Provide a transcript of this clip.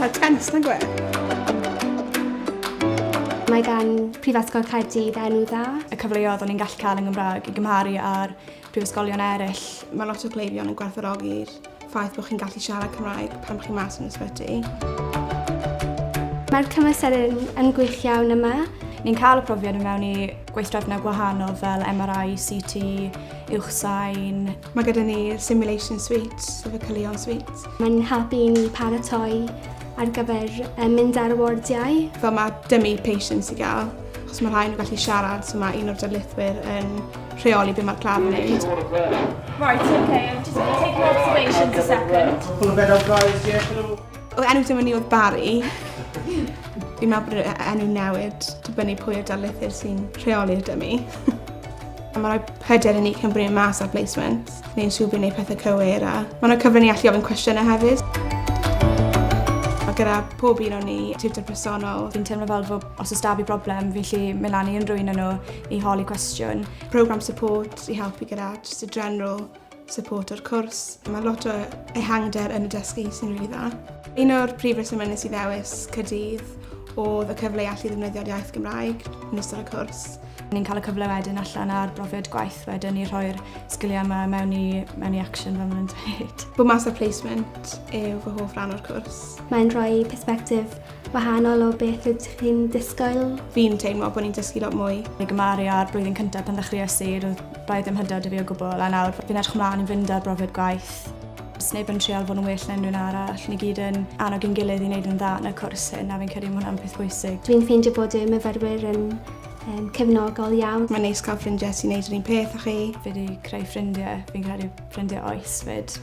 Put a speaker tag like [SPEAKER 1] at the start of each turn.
[SPEAKER 1] eitha tense, nag yw e?
[SPEAKER 2] Mae gan Prifysgol Caerdydd enw dda.
[SPEAKER 3] Y cyfleoedd o'n i'n gallu cael yn Gymraeg i gymharu â'r prifysgolion eraill.
[SPEAKER 1] Mae lot o gleifion yn gwerthfawrogi'r ffaith bod chi'n gallu siarad Cymraeg pan chi'n mas yn ysbyty.
[SPEAKER 2] Mae'r cymwyster yn, yn gwych iawn yma.
[SPEAKER 3] Ni'n cael y profiad yn mewn i gweithdrefnau gwahanol fel MRI, CT, uwchsain.
[SPEAKER 1] Mae gyda ni'r simulation suite, sef y Caerleon suite.
[SPEAKER 2] Mae'n helpu i ni paratoi ar gyfer mynd ar y wardiau.
[SPEAKER 1] Fel mae dummy patients i gael, achos mae rhai nhw'n gallu siarad, so mae un o'r darlithwyr yn rheoli beth mae'r claf yn neud.
[SPEAKER 4] Right, okay, I'm just going to take your observations a second.
[SPEAKER 5] Pull the bed up, guys, yeah, pull them
[SPEAKER 1] Oedd enw dim ni oedd Barry. Fi'n meddwl bod yr enw newid dibynnu pwy o'r darlithyr sy'n rheoli'r dymi. Mae'n rhoi hyder i ni cyn bod ni'n mas ar placement, neu'n siŵr bod ni'n gwneud pethau cywir a mae'n rhoi cyfle ni allu ofyn cwestiynau hefyd. Mae gyda pob un o'n ni tutor personol.
[SPEAKER 3] Fi'n teimlo fel fod os oes da fi broblem, fi'n gallu mynd lan i unrhyw un o'n nhw i holi cwestiwn.
[SPEAKER 1] Program support i helpu gyda just y general support o'r cwrs. Mae lot o ehangder yn y dysgu sy'n rili dda. Un o'r prif resymau nes i ddewis Caerdydd oedd y cyfle i allu ddefnyddio'r iaith Gymraeg yn ystod y cwrs.
[SPEAKER 3] Ni'n cael y cyfle wedyn allan ar brofiad gwaith wedyn i rhoi'r sgiliau yma mewn i, mewn i action fel maen nhw'n dweud.
[SPEAKER 1] Bod mas ar placement yw fy hoff ran o'r cwrs.
[SPEAKER 2] Mae'n rhoi persbectif wahanol o beth ydych chi'n disgwyl.
[SPEAKER 1] Fi'n teimlo bod ni'n dysgu lot mwy.
[SPEAKER 3] I gymharu â'r blwyddyn cyntaf pan ddechreuais i, roedd braidd ddim hyder 'da fi o gwbl, a nawr fi'n edrych ymlaen i fynd ar brofiad gwaith. Sneb yn trial fod yn well na unrhyw un arall, ni gyd yn annog ein gilydd i wneud yn dda yn y cwrs hyn, a fi'n credu ma' hwnna'n peth pwysig.
[SPEAKER 2] Dwi'n ffeindio bod y myfyrwyr yn um, cefnogol iawn.
[SPEAKER 1] Mae'n neis cael ffrindiau sy'n neud yr un peth â chi.
[SPEAKER 3] Fi wedi creu ffrindiau, fi'n credu ffrindiau oes fyd.